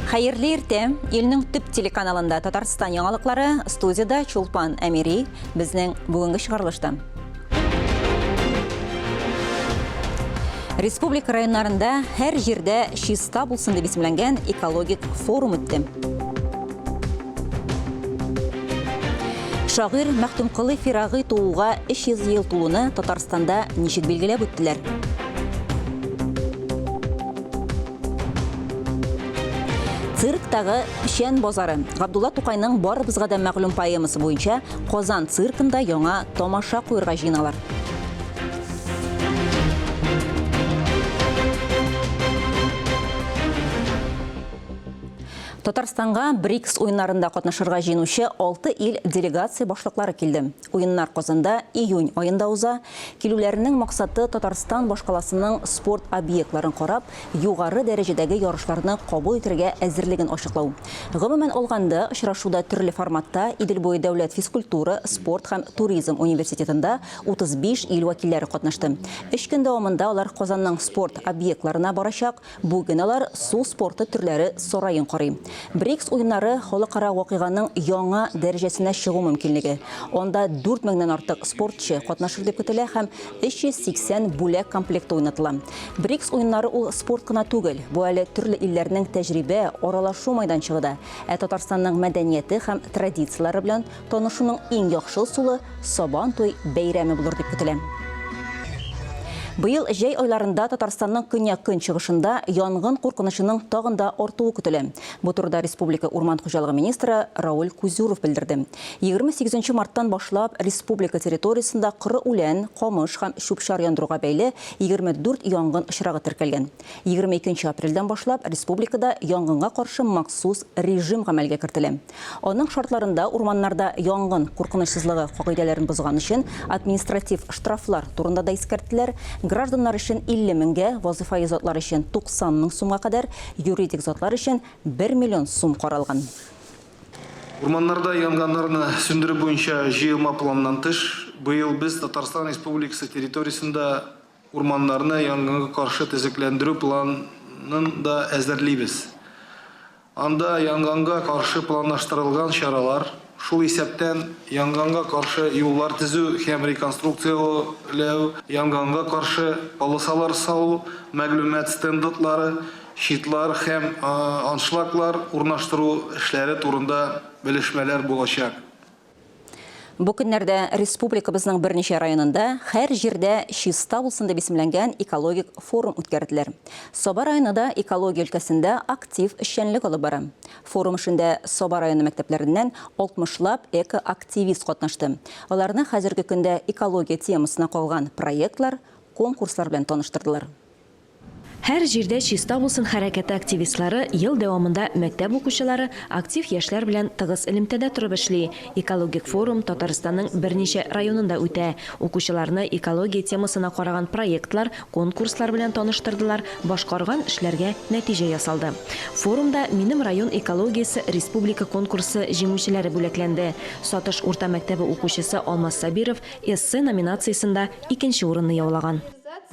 Хәерле иртә! Илнең төп телеканалында Татарстан яңалыклары, студиядә Чулпан Әмири, безнең бүгенге чыгарылышта. Республика районнарында һәр җирдә чиста булсын дип исемләнгән экологик форум үтте. Шагыйрь Мәхтүмколый Фирагый тууга 300 ел тулуны Татарстанда ничек билгеләп үттеләр? Цирктагы печән базары. Габдулла Тукайның барыбызга да мәгълүм поэмасы буенча Казан циркында яңа тамаша куерга җыеналар. Татарстанга БРИКС уеннарында катнашырга җыенучы алты ил делегация башлыклары килде. Уеннар Казанда июнь аенда уза. Килүләренең максаты Татарстан башкаласының спорт объектларын карап, югары дәрәҗәдәге ярышларны кабул итәргә әзерлеген ачыклау. Гомумән алганда, очрашуда төрле форматта Идел буе дәүләт физкультура, спорт һәм туризм университетында 35 ил вәкилләре катнашты. Өч көн дәвамында алар Казанның спорт объектларына барачак, Бүген алар су спорты төрләре сараен карый. БРИКС уеннары халыкара вакыйганың яңа дәрәҗәсенә чыгу мөмкинлеге. Анда 4 меңнән артык спортчы катнашыр дип көтелә һәм 380 бүләк комплекты уйнатыла. БРИКС уеннары ул спорт кына түгел, бу әле төрле илләрнең тәҗрибә, аралашу майданчыгы да. Ә Татарстанның мәдәнияте һәм традицияләре белән Танышуның иң яхшы ысулы Сабан туй бәйрәме булыр дип көтелә. Быел җәй айларында Татарстанның көньяк-көнчыгышында янгын куркынычының тагын да артуы көтелә. Бу турыда республика урман хуҗалыгы министры Рауль Кузюров белдерде. 28 марттан башлап республика территориясендә коры үлән, камыш һәм чүп-чар яндыруга бәйле 24 янгын очрагы теркәлгән. 22 апрельдән башлап республикада янгынга каршы махсус режим гамәлгә кертелә. Аның шартларында урманнарда янгын куркынычсызлыгы кагыйдәләрен бозган өчен административ штрафлар турында да искәрттеләр, гражданнар өчен 50 меңгә, вазыйфаи затлар өчен 90 мең сумга кадәр, юридик затлар өчен 1 миллион сум каралган. Урманнарда янганнарны сүндерү буенча җыелма планнан тыш, быел без Татарстан Республикасы территориясендә Урманнарны янгынга каршы төзекләндерү планын да әзерлибез. Анда янгынга каршы планлаштырылган чаралар, шул исәптән янгынга каршы юллар төзү һәм реконструкцияләү, янгынга каршы полосалар салу, мәгълүмат стендлары, щитлар һәм аншлаглар урнаштыру эшләре турында белешмәләр булачак. Бу көннәрдә республикабызның берничә районында Һәр җирдә чиста булсын дип исемләнгән экологик форум үткәрделәр. Саба районы да экология өлкәсендә актив эшчәнлек алып бара. Форум эшендә Саба районы мәктәпләреннән алтмышлап экоактивист катнашты. Аларны хәзерге көндә экология темасына кагылган проектлар, конкурслар белән таныштырдылар. Һәр җирдә чиста булсын хәрәкәте активистлары ел дәвамында мәктәп укучылары, актив яшьләр белән тыгыз элемтәдә торып эшли. Экологик форум Татарстанның берничә районында үтә. Укучыларны экология темасына караган проектлар, конкурслар белән таныштырдылар, башкарган эшләргә нәтиҗә ясалды. Форумда Минем район экологиясе республика конкурсы җиңүчеләре бүләкләнде. Сатыш урта мәктәбе укучысы Алмаз Сабиров Эссе номинациясендә икенче урынны яулаган.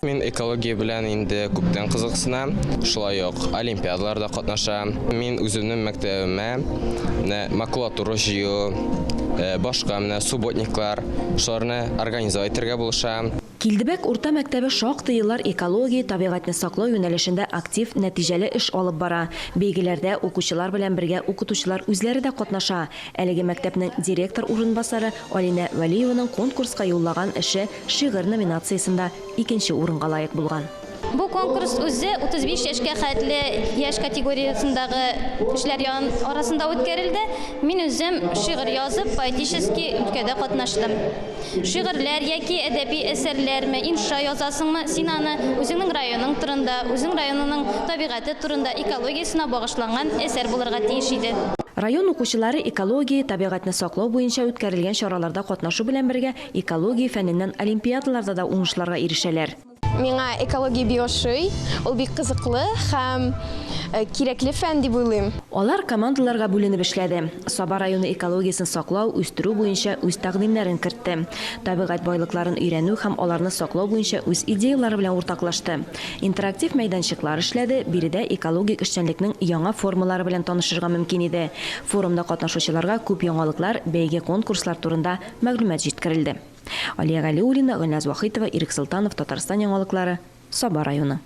Мин экология белән инде күптән кызыксынам, шулай ук олимпиадаларда катнашам. Мин үземнең мәктәбемә менә макулатура җыю, башка менә субботниклар, шуларны организовать итәргә булышам. Килдебәк урта мәктәбе шактый еллар экология, табигатьне саклау юнәлешендә актив, нәтиҗәле эш алып бара. Бәйгеләрдә укучылар белән бергә укытучылар үзләре дә катнаша. Әлеге мәктәпнең директор урынбасары Алинә Вәлиеваның конкурска юллаган эше Шигырь номинациясендә икенче урынга лаек булган. Бу конкурс үзе 35 яшькә хәтле яшь категориясендагы кешеләр арасында үткәрелде. Мин үзем шигырь язып, поэтический өлкәдә катнаштым. Шигырьләр яки әдәби әсәрләрме, инша язасыңмы, син аны үзеңнең районың турында, үзең районының табигате турында, экологиясенә багышланган әсәр булырга тиеш иде. Район укучылары экология, табигатьне саклау буенча үткәрелгән чараларда катнашу белән бергә Экология фәненнән олимпиадаларда да уңышларга ирешәләр. Миңа экология бик ошый, ул бик кызыклы һәм кирәкле фән дип уйлыйм. Алар командаларга бүленеп эшләде. Саба районы экологиясен саклау, үстерү буенча үз тәкъдимнәрен кертте. Табигать байлыкларын өйрәнү һәм аларны саклау буенча үз идеяләре белән уртаклашты. Интерактив мәйданчыклар эшләде, биредә экологик эшчәнлекнең яңа формалары белән танышырга мөмкин иде. Форумда катнашучыларга күп яңалыклар, бәйге-конкурслар турында мәгълүмат җиткерелде. Алия Галиуллина, Гөлназ Вахитова, Ирек Солтанов, Татарстан яңалыклары, Саба районы.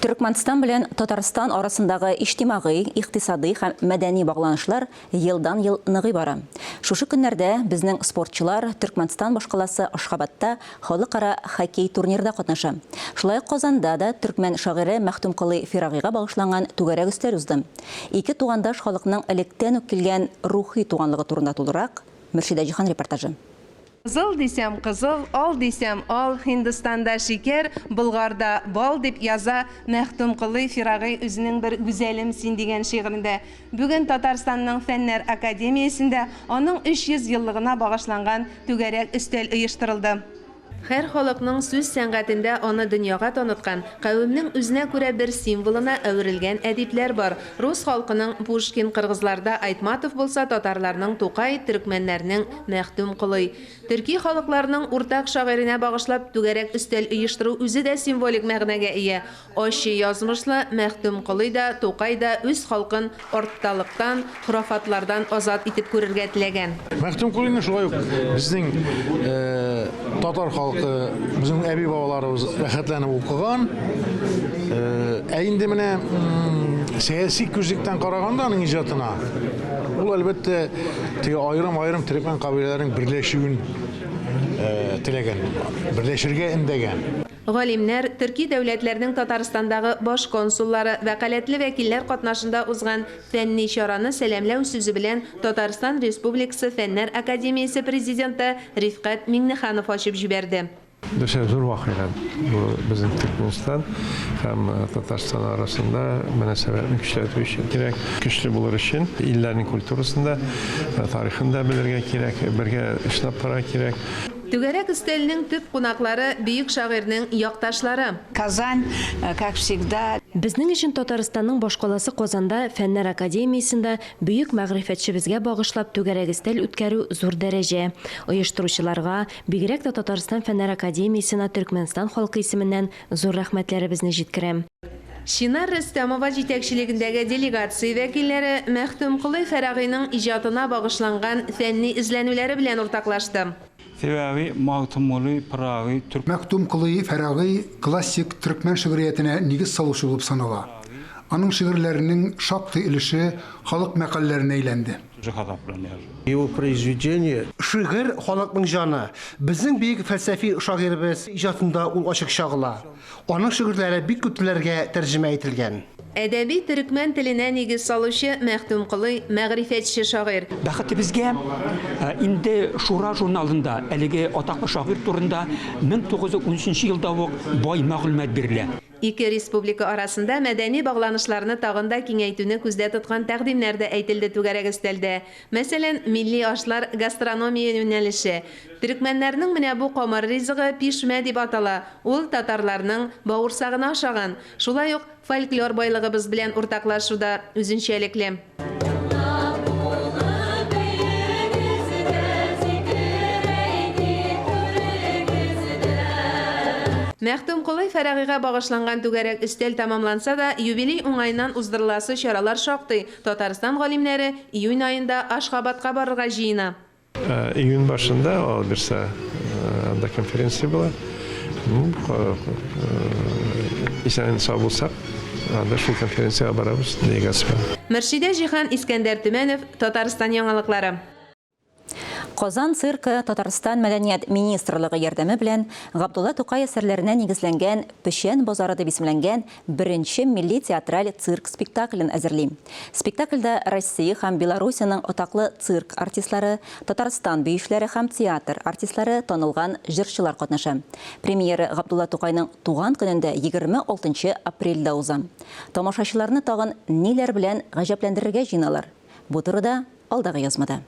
Төркмәнстан белән Татарстан арасындагы иҗтимагый, икътисадый һәм мәдәни багланышлар елдан-ел ныгый бара. Шушы көннәрдә безнең спортчылар Төркмәнстан башкаласы Ашхабадта халыкара хоккей турнирда катнаша. Шулай ук Казанда да төркмән шагыйре Мәхтүмколый Фирагыйга багышланган түгәрәк өстәл узды. Ике тугандаш халыкның электән үк килгән рухи туганлыгы турында тулырак Мөршидә Җиһан репортажы. Кызыл дисәм, кызыл, ал дисәм, ал, Һиндстанда шикәр, Болгарда бал, дип яза Мәхтүмколый Фирагый үзенең бер Гүзәлем син дигән шигырендә. Бүген Татарстанның Фәннәр академиясендә аның 300 еллыгына багышланган түгәрәк өстәл оештырылды. Һәр халыкның сүз сәнгатендә аны дөньяга таныткан, кавемнең үзенә күрә бер символына әверелгән әдипләр бар. Рус халкының, Пушкин, кыргызларда Айтматов булса, татарларның, Тукай, төрекмәннәрнең, Мәхтүмколый. Төрки халыкларның уртак шагыйренә багышлап түгәрәк өстәл оештыру үзе дә символик мәгънәгә ия. Ачы язмышлы Мәхтүмколый да, Тукай да үз халкын артталыктан, хорафатлардан азат итеп күрергә теләгән. Мәхтүмколыйны шулай ук безнең татар халкы, безнең әби-бабаларыбыз рәхәтләнеп укыган. Ә инде менә сәяси күзлектән караганда аның иҗатына, ул, әлбәттә, теге аерым-аерым төрекмән кабиләләренең берләшүен теләгән, берләшергә өндәгән. Галимнәр, төрки дәүләтләрнең Татарстандагы баш консуллары, вәкаләтле вәкилләр катнашында узган фәнни чараны сәламләү сүзе белән Татарстан Республикасы Фәннәр академиясе президенты Рифкать Миңнеханов ачып җибәрде. Дөресрәк, зур вакыйга бу безнең Төркмәнстан һәм Татарстан арасында мөнәсәбәтне көчләтү өчен кирәк. Көчле булыр өчен илләрнең культурасын да, тарихын да белергә кирәк, бергә эшләп торырга кирәк. Түгәрәк өстәлнең төп кунаклары, бөек шагыйрьнең якташлары. Казань, как всегда. Безнең өчен Татарстанның башкаласы Казанда Фәннәр академиясендә бөек мәгърифәтчебезгә багышлап түгәрәк өстәл үткәрү зур дәрәҗә. Оештыручыларга, бигрәк тә Татарстан Фәннәр академиясенә Төркмәнстан халкы исеменнән зур рәхмәтләребезне җиткерәм. Чинар Рөстәмова җитәкчелегендәге делегация вәкилләре Мәхтүмколый Фәрагыйның иҗатына багышланган фәнни эзләнүләре белән уртаклашты. Sebäbi Magtymguly Pyragy türk. Мәхтүмколый Фәрагый классик төркмән шигъриятенә нигез салучы булып санала. Аның шигырьләренең шактый өлеше халык мәкальләренә әйләнде. Hasaplanýar. Его произведения. Шигырь, халыкның җаны. Безнең бөек фәлсәфи шагыйребез иҗатында ул ачык чагыла. Аның шигырьләре бик күп телләргә тәрҗемә ителгән. Әдәби төрекмән теленә нигез салучы Мәхтүмколый, мәгърифәтче шагыйрь. Бәхетебезгә, инде Шура журналында әлеге атаклы шагыйрь турында 1913 елда ук бай мәгълүмат бирелә. Ике республика арасында мәдәни багланышларны тагын да киңәйтүне күздә тоткан тәкъдимнәр дә әйтелде түгәрәк өстәлдә. Мәсәлән, милли ашлар, гастрономия юнәлеше. Төрекмәннәрнең менә бу камыр ризыгы пишмә дип атала, ул татарларның бавырсагына ошаган. Шулай ук фольклор байлыгыбыз белән уртаклашу да үзенчәлекле. Мәхтүмколый Фәрагыйга багышланган түгәрәк өстәл тәмамланса да, юбилей уңаеннан уздырыласы чаралар шактый. Татарстан галимнәре июнь аенда Ашхабадка барырга җыена. Июнь башында, алла бирсә, анда конференция була. Исән сау булсак, анда шул конференциягә барабыз делегация белән. Мөршидә Җиһан, Искәндәр Төмәнов, Татарстан яңалыклары. Казан циркы Татарстан мәдәният министрлыгы ярдәме белән Габдулла Тукай әсәрләренә нигезләнгән Печән базары дип исемләнгән беренче милли театраль цирк спектаклен әзерли. Спектакльдә Россия һәм Белоруссиянең атаклы цирк артистлары, Татарстан биючеләре һәм театр артистлары, танылган җырчылар катнаша. Премьера Габдулла Тукайның туган көнендә 26 апрельдә уза. Тамашачыларны тагын ниләр белән гаҗәпләндерергә җыеналар? Бу турыда алдагы язмада.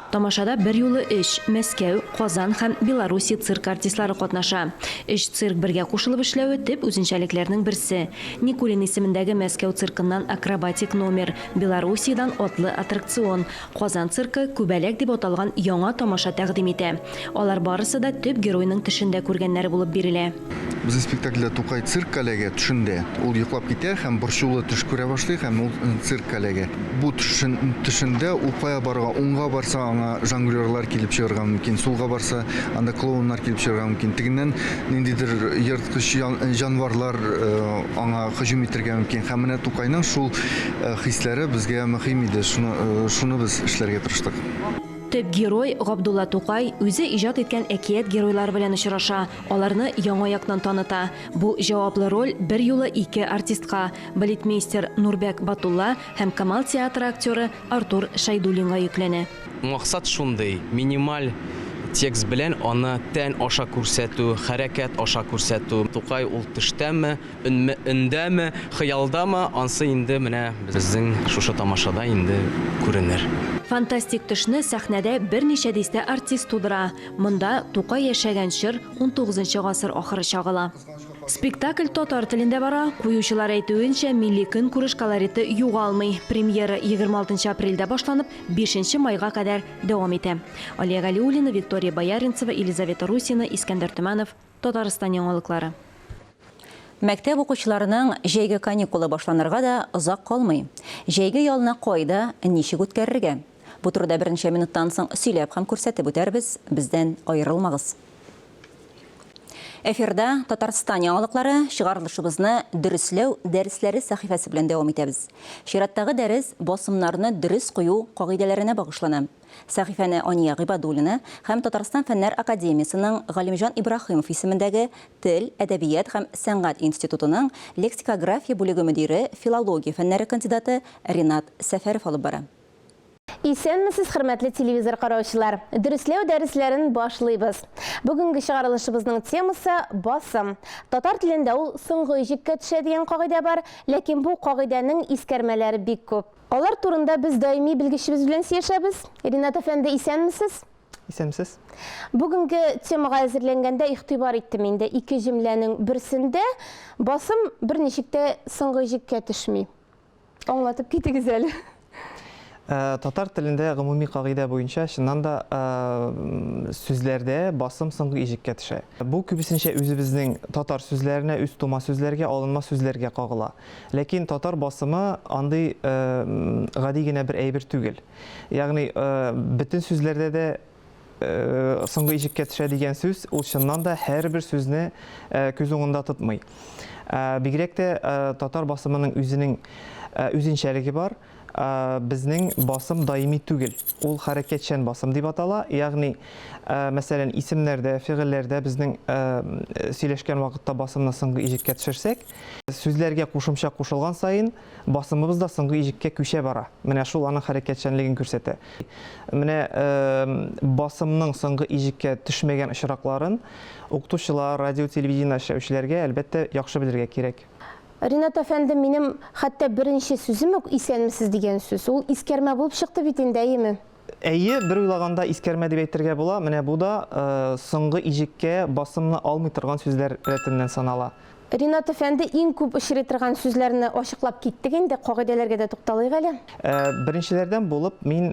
Тамашада берьюлы өч, Мәскәү, Казан һәм Белоруссия цирк артистлары катнаша. Өч цирк бергә кушылып эшләве төп үзенчәлекләрнең берсе. Никулин исемендәге Мәскәү циркыннан акробатик номер, Белоруссиядән атлы аттракцион, Казан циркы Күбәләк дип аталган яңа тамаша тәкъдим итә. Алар барысы да төп геройның төшендә күргәннәре булып бирелә. Безнең спектакльдә Тукай циркка эләгә, төшендә. Ул йоклап китә һәм борчулы төш күрә башлый һәм ул циркка эләгә. Бу төшен, төшендә ул кая барырга, уңга барса, аңа жонглерлар килеп чыгарга мөмкин, сулга барса, анда клоуннар килеп чыгарга мөмкин. Тегеннән ниндидер ерткыч җанварлар аңа һөҗүм итәргә мөмкин. Һәм менә Тукайның шул хисләре безгә мөһим иде, шуны, шуны без эшләргә тырыштык. Төп герой Габдулла Тукай үзе иҗат иткән әкият геройлары белән очраша, аларны яңа яктан таныта. Бу җаваплы роль берьюлы ике артистка, балетмейстер Нурбәк Батулла һәм Камал театры актеры Артур Шәйдуллинга йөкләнә. Максат шундый, минималь текст белән аны тән аша күрсәтү, хәрәкәт аша күрсәтү. Тукай ул төштәме, өнме, өндәме, хыялдамы, ансы инде менә безнең шушы тамашада инде күренер. Фантастик төшне сәхнәдә берничә дистә артист тудыра. Монда Тукай яшәгән чор, унтугызынчы гасыр ахыры чагыла. Спектакль татар телендә бара. Куючылар әйтүенчә, милли көнкүреш колориты югалмый. Премьера 26 нчы апрельдә башланып, 5 нче майга кадәр дәвам итә. Алия Галиуллина, Виктория Бояринцева, Елизавета Русина, Искәндәр Төмәнов, Татарстан яңалыклары. Мәктәп укучыларының җәйге каникулы башланырга да озак калмый. Җәйге ялны кайда, ничек үткәрергә? Бу турыда берничә минуттан соң сөйләп һәм күрсәтеп үтәрбез, бездән аерылмагыз. Эфирда Татарстан яңалыклары чыгарылышыбызны Дөресләү дәресләре сәхифәсе белән дәвам итәбез. Чираттагы дәрес басымнарны дөрес кую кагыйдәләренә багышлана. Сәхифәне Ания Гыйбадуллина һәм Татарстан Фәннәр академиясенең Галимҗан Ибраһимов исемендәге Тел, әдәбият һәм сәнгать институтының лексикография бүлеге мөдире, филология фәннәре кандидаты Ринат Сәфәров алып бара. Исәнмесез, хөрмәтле телевизор караучылар! Дөресләү дәресләрен башлыйбыз. Бүгенге чыгарылышыбызның темасы, басым. Татар телендә ул соңгы иҗеккә төшә дигән кагыйдә бар, ләкин бу кагыйдәнең искәрмәләре бик күп. Алар турында без даими белгечебез белән сөйләшәбез. Ринат әфәнде, исәнмесез! Исәнмесез! Бүгенге темага әзерләнгәндә игътибар иттем инде, ике җөмләнең берсендә басым берничек тә соңгы иҗеккә төшми. Аңлатып китегез әле. Э, татар телендә гомуми кагыйдә буенча чыннан да э, сүзләрдә басым соңгы иҗеккә төшә. Бу күбесенчә үзебезнең татар сүзләренә, үз тума сүзләргә, алынма сүзләргә кагыла. Ләкин татар басымы андый э, гади генә бер әйбер түгел. Ягъни бөтен сүзләрдә дә соңгы иҗеккә төшә дигән сүз, ул чыннан да һәрбер сүзне күз уңында тотмый. Бигрәк тә татар басымының үзенең үзенчәлеге бар. Безнең басым даими түгел. Ул хәрәкәтчән басым дип атала. Ягъни, мәсәлән, исемнәрдә, фигыльләрдә безнең сөйләшкән вакытта басымны соңгы иҗеккә төшерсәк, сүзләргә кушымча кушылган саен басымыбыз да соңгы иҗеккә күчә бара. Менә шул аның хәрәкәтчәнлеген күрсәтә. Менә басымның соңгы иҗеккә төшмәгән очракларын укытучылар, радио-телевидениедә эшләүчеләргә, әлбәттә, яхшы белергә кирәк. Ринат әфәнде, минем хәтта беренче сүзем үк исәнмесез дигән сүз. Ул искәрмә булып чыкты бит инде, әйеме? Әйе, бер уйлаганда искәрмә дип әйтергә була. Менә бу да соңгы иҗеккә басымны алмый торган сүзләр рәтеннән санала. Ринат әфәнде, иң күп очрый торган сүзләрне ачыклап киттек инде, кагыйдәләргә дә тукталыйк әле. Беренчеләрдән булып мин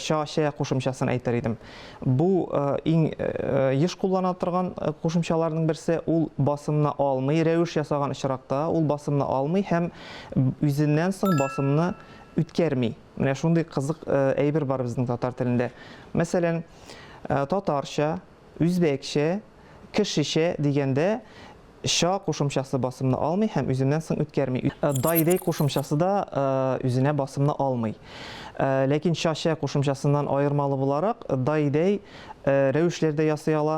ча, чә кушымчасын әйтер идем. Бу иң еш куллана торган кушымчаларның берсе. Ул басымны алмый, рәвеш ясаган очракта ул басымны алмый һәм үзеннән соң басымны үткәрми. Менә шундый кызык әйбер бар безнең татар телендә. Мәсәлән, татарча, үзбәкчә, кешечә дигәндә Ча кушымчасы басымны алмый һәм үзеннән соң үткәрми. Дай-дәй кушымчасы да үзенә басымны алмый. Ләкин ча-чә кушымчасыннан аермалы буларак, дай-дәй рәвешләр дә ясый ала,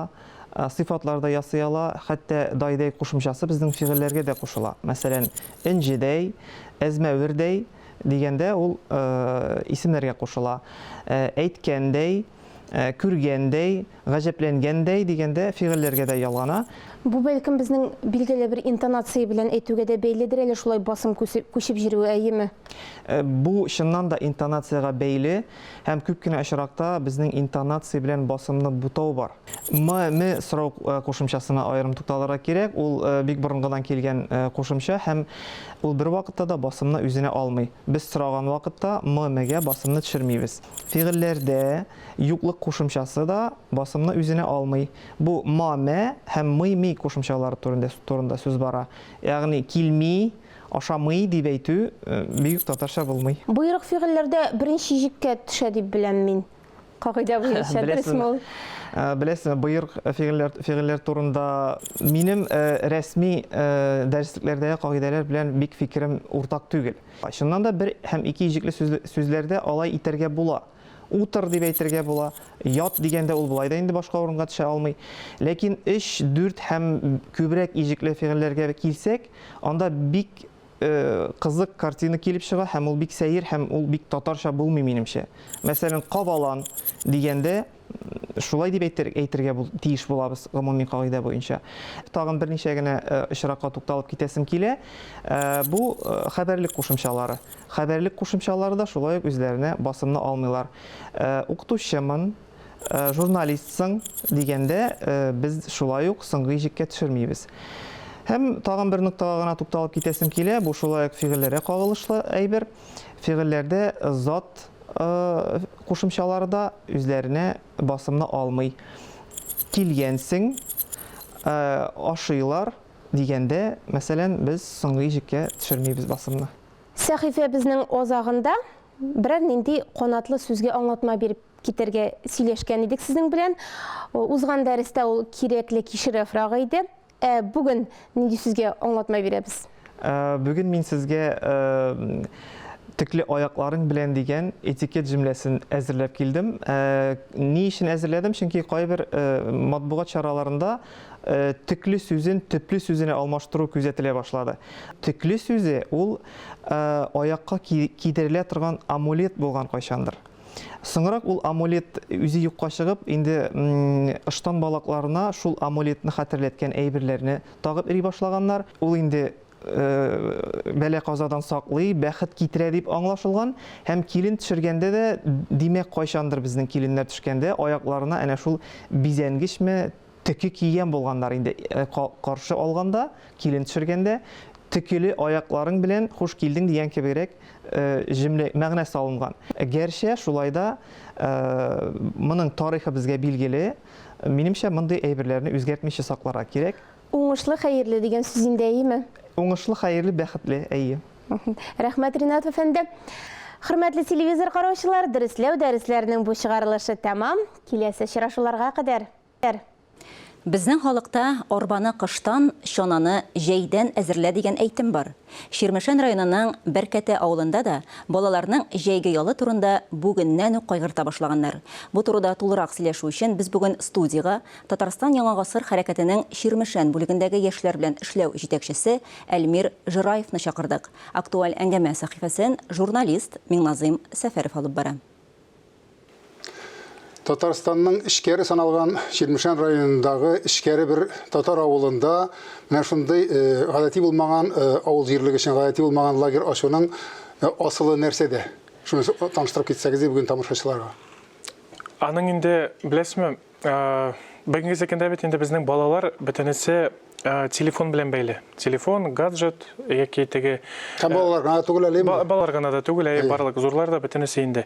сыйфатлар да ясый ала, хәтта дай-дәй кушымчасы безнең фигыльләргә дә кушыла. Мәсәлән, энҗедәй, әзмәвердәй дигәндә ул исемнәргә кушыла. Әйткәндәй, күргәндәй, гаҗәпләнгәндәй дигәндә фигыльләргә дә ялгана. Бу бәлкем безнең билгеле бер интонация белән әйтүгә дә бәйледер әле шулай басым күчеп җөрүе, әйеме? Бу чыннан да интонациягә бәйле һәм күп кенә очракта безнең интонация белән басымны бутау бар. М, ме сорау кушымчасына аерым тукталырга кирәк. Ул бик борынгыдан килгән кушымча һәм ул бервакытта да басымны үзенә алмый. Без сораган вакытта м, мегә басымны төшермибез. Фигыльләрдә юклык кушымчасы да басымны үзенә алмый. Бу ма, мә һәм мый, ми кушымчалары турында сүз бара. Ягъни килми, ашамый дип әйтү бик үк татарча булмый. Боерык фигыльләрдә беренче иҗеккә төшә дип беләм мин. Кагыйдә буенча, дөресме ул? Беләсезме, боерык фигыльләр, фигыльләр турында минем рәсми дәреслекләрдәге кагыйдәләр белән бик фикерем уртак түгел. Чыннан да бер һәм ике иҗекле сүзләрдә алай итәргә була. Утыр дип әйтергә була, ят дигәндә ул болай да инде башка урынга төшә алмый. Ләкин өч, дүрт һәм күбрәк иҗекле фигыльләргә килсәк, анда бик кызык картина килеп чыга һәм ул бик сәер һәм ул бик татарча булмый минемчә. Мәсәлән, кабалан дигәндә шулай дип әйтер, әйтергә бул, тиеш булабыз гомуми кагыйдә буенча. Тагын берничә генә очракка тукталып китәсем килә. Бу хәбәрлек кушымчалары. Хәбәрлек кушымчалары да шулай ук үзләренә басымны алмыйлар. Укытучымын, журналистсың дигәндә без шулай ук соңгы иҗеккә төшермибез. Һәм тагын бер ноктага гына тукталып китәсем килә, бу шулай ук фигыльләргә кагылышлы әйбер. Фигыльләрдә зат кушымчалары да үзләренә басымны алмый. Килгәнсең, ашыйлар дигәндә, мәсәлән, без соңгы иҗеккә төшермибез басымны. Сәхифәбезнең азагында берәр нинди канатлы сүзгә аңлатма биреп китәргә сөйләшкән идек сезнең белән. Узган дәрестә ул кирәкле кишер яфрагы иде. Ә бүген нинди сүзгә аңлатма бирәбез? Бүген мин сезгә Төкле аякларың белән дигән этикет җөмләсен әзерләп килдем. Ни өчен әзерләдем? Чөнки кайбер матбугат чараларында төкле сүзен төпле сүзенә алмаштыру күзәтелә башлады. Төкле сүзе ул аякка кидерелә торган амулет булган кайчандыр. Соңрак ул амулет үзе юкка чыгып, инде ыштан балакларына шул амулетны хәтерләткән әйберләрне тагып эри башлаганнар. Ул инде бәла-казадан саклый, бәхет китерә дип аңлашылган. Һәм килен төшергәндә дә, димәк, кайчандыр безнең киленнәр төшкәндә аякларына әнә шул бизәнгечме, төке кигән булганнар инде. Каршы алганда, килен төшергәндә, төкеле аякларың белән хуш килдең дигән кебегрәк җөмлә, мәгънә салынган. Гәрчә шулай да моның тарихы безгә билгеле. Минемчә, мондый әйберләрне үзгәртмичә сакларга кирәк. Уңышлы, хәерле дигән сүз инде, әйеме? Уңышлы, хәерле, бәхетле, әйе. Рәхмәт, Ринат әфәнде. Хөрмәтле телевизор караучылар, Дөресләү дәресләренең бу чыгарылышы тәмам. Киләсе очрашуларга кадәр. Безнең халыкта арбаны кыштан, чананы җәйдән әзерлә дигән әйтем бар. Чирмешән районының Бәркәтә авылында да балаларның җәйге ялы турында бүгеннән үк кайгырта башлаганнар. Бу турыда тулырак сөйләшү өчен без бүген студиягә Татарстан Яңа гасыр хәрәкәтенең Чирмешән бүлегендәге яшьләр белән эшләү җитәкчесе Әлмир Жораевны чакырдык. Актуаль әңгәмә сәхифәсен журналист Миңназыйм Сәфәров алып бара. Татарстанның эчкәре саналган Чирмешән районындагы эчкәре бер татар авылында менә шундый э, гадәти булмаган э, авыл җирлеге өчен гадәти булмаган лагерь ачуның э, асылы нәрсәдә? Шуны таныштырып китсәгез бүген тамашачыларга. Аның инде, беләсезме, бүгенге көндә бит инде безнең балалар бөтенесе телефон белән бәйле. Телефон, гаджет яки теге Һәм балалар гына түгел әле. Балалар гына да түгел, әйе, барлык зурлар да бөтенесе инде.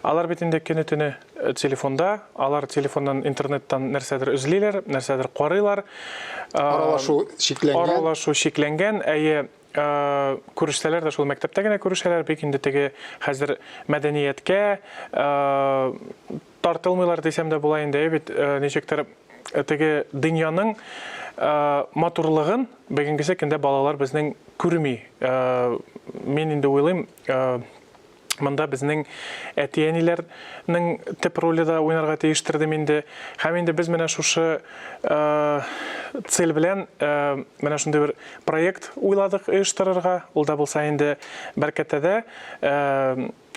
Алар бит инде көне-төне телефонда, алар телефоннан, интернеттан нәрсәдер эзлиләр, нәрсәдер карыйлар. Аралашу чикләнгән. Аралашу чикләнгән, әйе, күрешсәләр дә шул мәктәптә генә күрешәләр, бик инде теге хәзер мәдәнияткә тартылмыйлар дисәм дә була инде, әйе бит, ничектер теге дөньяның матурлыгын бүгенгесе көндә балалар безнең күрми. Мин инде уйлыйм, монда безнең әти-әниләрнең төп роле дә уйнарга тиештер дим инде. Һәм инде без менә шушы цель белән менә шундый бер проект уйладык оештырырга. Ул да булса инде Бәркәтәдә.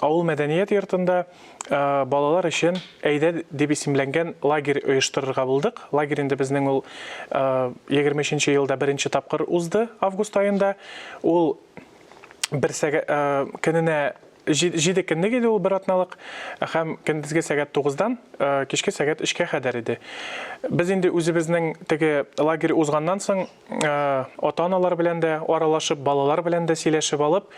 авыл мәдәният йортында балалар өчен Әйдә дип исемләнгән лагерь оештырырга булдык. Лагерь инде безнең ул 23 нче елда беренче тапкыр узды, август аенда. Ул бер сәгать көненә җиде көнлек иде ул бер атналык һәм көндезге сәгать тугыздан кичке сәгать өчкә кадәр иде. Без инде үзебезнең теге лагерь узганнан соң ата-аналар белән дә аралашып, балалар белән дә сөйләшеп алып,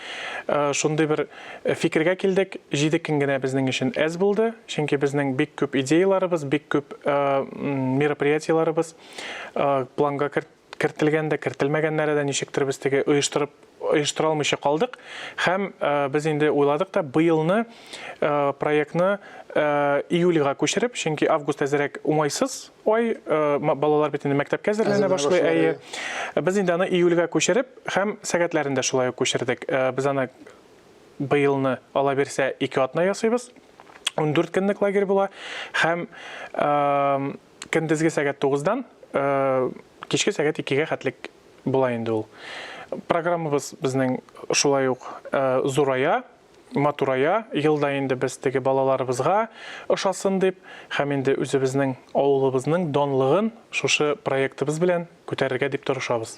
шундый бер фикергә килдек. Җиде көн генә безнең өчен әз булды, чөнки безнең бик күп идеяларыбыз, бик күп мероприятиеләребез планга кертелгән дә, кертелмәгәннәре дә ничектер без теге оештырып оештыра алмыйча калдык. Һәм без инде уйладык та, быелны проектны июльгә күчереп, чөнки август әзерәк уңайсыз ай, балалар бит инде мәктәпкә әзерләнә башлый, әйе. Без инде аны июльгә күчереп һәм сәгатьләрен дә шулай ук күчердек. Без аны быелны ала бирсә ике атна ясыйбыз. 14 көнлек лагерь була һәм көндезге сәгать 9-дан кичке сәгать 2-гә хәтлек була инде ул. Программабыз безнең шулай ук зурая, матурая. Елда инде без теге балаларыбызга ошасын дип һәм инде үзебезнең авылыбызның данлыгын шушы проектыбыз белән күтәрергә дип тырышабыз.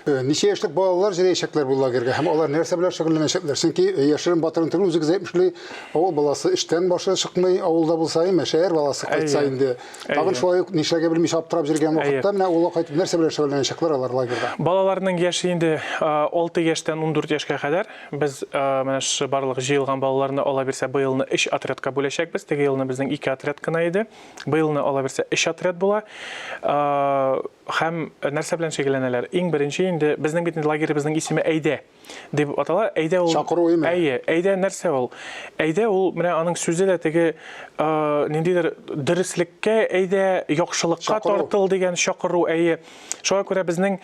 Ничә яшьлек балалар җыячаклар бу лагерьга һәм алар нәрсә белән шөгыльләнәчәкләр? Чөнки яшерен батырын түгел, үзегез әйтмешли, авыл баласы эштән башы чыкмый, авылда булса, әмма шәһәр баласы кайтса инде. Тагын шулай ук нишләргә белмичә аптырап йөргән вакытта менә авылга кайтып нәрсә белән шөгыльләнәчәкләр алар лагерьда? Балаларның яше инде 6 яшьтән 14 яшькә кадәр. Без менә шушы барлык җыелган балаларны ала бирсә, быелны өч отрядка бүләчәкбез. Теге елны безнең ике отряд кына иде. Быелны ала бирсә өч отряд була. Һәм нәрсә белән шөгыльләнәләр? Иң беренче инде безнең бит инде лагеребезнең исеме Әйдә дип атала. Әйдә ул Чакыру име? Әйе, әйдә нәрсә ул? Әйдә ул менә аның сүзе дә теге ниндидер дөреслеккә әйдә, яхшылыкка тартыл дигән чакыру, әйе. Шуңа күрә безнең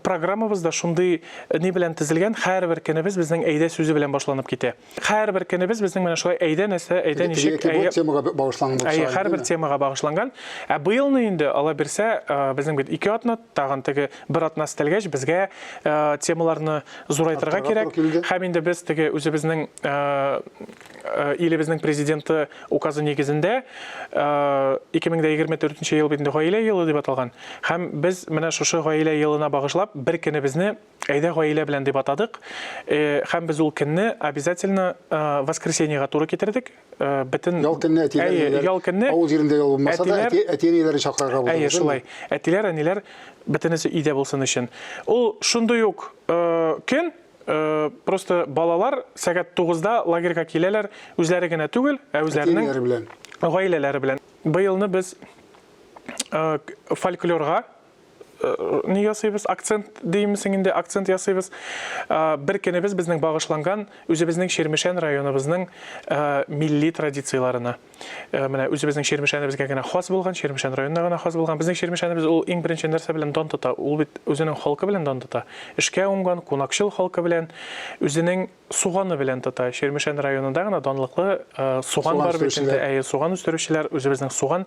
программабыз да шундый ни белән төзелгән, һәрбер көнебез безнең әйдә сүзе белән башланып китә. Һәрбер көнебез безнең менә шулай әйдә нәрсә, әйдә ничек, әйе. Темага багышланган булса. Әйе, һәрбер темага багышланган. Ә быелны инде ала бирсә, безнең бит ике атна, тагын теге бер атна өстәлгәч, безгә темаларны зурайтырга кирәк. Һәм инде без теге үзебезнең илебезнең президенты указы нигезендә 2024 ел бит инде гаилә елы дип аталган. Һәм без менә шушы гаилә елына багышлап бер көнебезне Әйдә гаилә белән дип атадык. Һәм без ул көнне обязательно воскресеньега туры китердек. Бөтен Ял көнне әтиләр, әниләр, ял көнне авыл җирендә ял булмаса да, әти-әниләрен чакырырга булдыгыз. Әйе, шулай. Әтиләр, әниләр бөтенесе өйдә булсын өчен. Ул шундый ук көн, просто балалар сәгать 9-да лагерьга киләләр, үзләре генә түгел, ә үзләренең гаиләләре белән. Быелны без фольклорга ни ясыйбыз, акцент деймесең инде, акцент ясыйбыз. Бер көнебез безнең багышланган үзебезнең Чирмешән районыбызның милли традицияләренә. Менә үзебезнең Чирмешәнебезгә генә хас булган, Чирмешән районына гына хас булган. Безнең Чирмешәнебез ул иң беренче нәрсә белән дан тота? Ул бит үзенең халкы белән дан тота. Эшкә уңган, кунакчыл халкы белән, үзенең Суганы белән тота. Чирмешән районында гына данлыклы суган бар бит инде. Әйе, суган үстерүчеләр, үзебезнең суган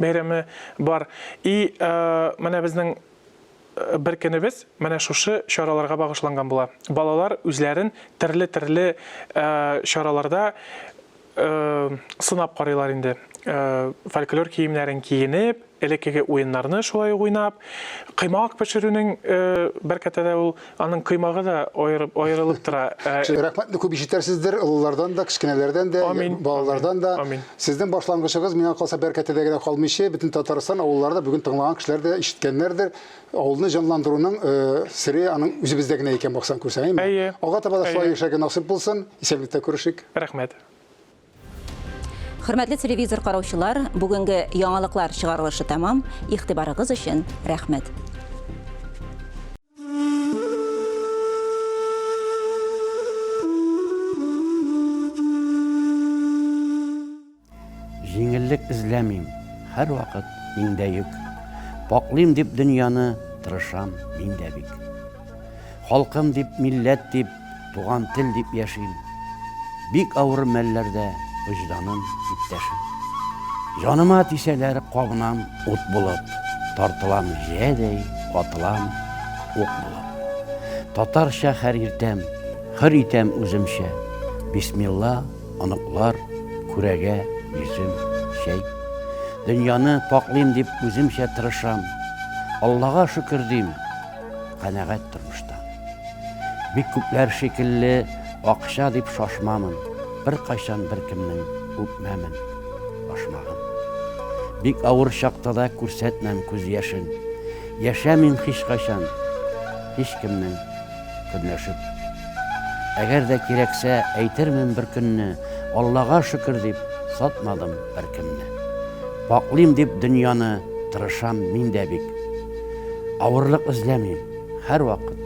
бәйрәме бар. И менә безнең бер көнебез менә шушы чараларга багышланган була. Балалар үзләрен төрле-төрле чараларда сынап карыйлар инде. Фольклор киемнәрен киенеп, элеккеге уеннарны шулай ук уйнап, коймак пешерүнең бәркәтә дә ул, аның коймагы да аерып, аерылып тора. Рәхмәтне күп ишетәрсездер, олылардан да, кечкенәләрдән дә, балалардан да. Амин. Сезнең башлангычыгыз, миңа калса, Бәркәтәдә генә калмыйча, бөтен Татарстан авылларында бүген тыңлаган кешеләр дә ишеткәннәрдер. Авылны җанландыруның сере аның үзебездә генә икән, баксаң күрсәң, әйеме? Әйе. Алга таба да шулай яшәргә насыйп булсын. Исәнлектә күрешик. Рәхмәт. Хөрмәтле телевизор караучылар, бүгенге яңалыклар чыгарылышы тәмам. Игътибарыгыз өчен рәхмәт. Җиңеллек эзләмим, һәрвакыт иңдә йөк. Пакълыйм дип дөньяны, тырышам мин дә бик. Халкым дип, милләт дип, туган тел дип яшим. Бик авыр мәлләрдә вөҗданым иптәшем. Җаныма тисәләр, кабынам ут булып, Тартылам җәдәй, атылам ук булып. Татарча һәр иртәм, хөр итәм үземчә. Бисмилла! оныклар, күрәгә, йөзем, чәй. Дөньяны пакълыйм дип үземчә тырышам. Аллага шөкер дим, канәгать тормыштан. Бик күпләр шикелле акча дип шашмамын, беркайчан беркемнең үпмәмен башмагын. Бик авыр чакта да күрсәтмәм күз яшен. Яшәмим һичкайчан һичкемнең көнләшеп. Әгәр дә кирәксә, әйтермен бер көнне, Аллага шөкер дип, сатмадым беркемне. Пакълыйм дип дөньяны, тырышам мин дә бик. Авырлык эзләмим, һәрвакыт.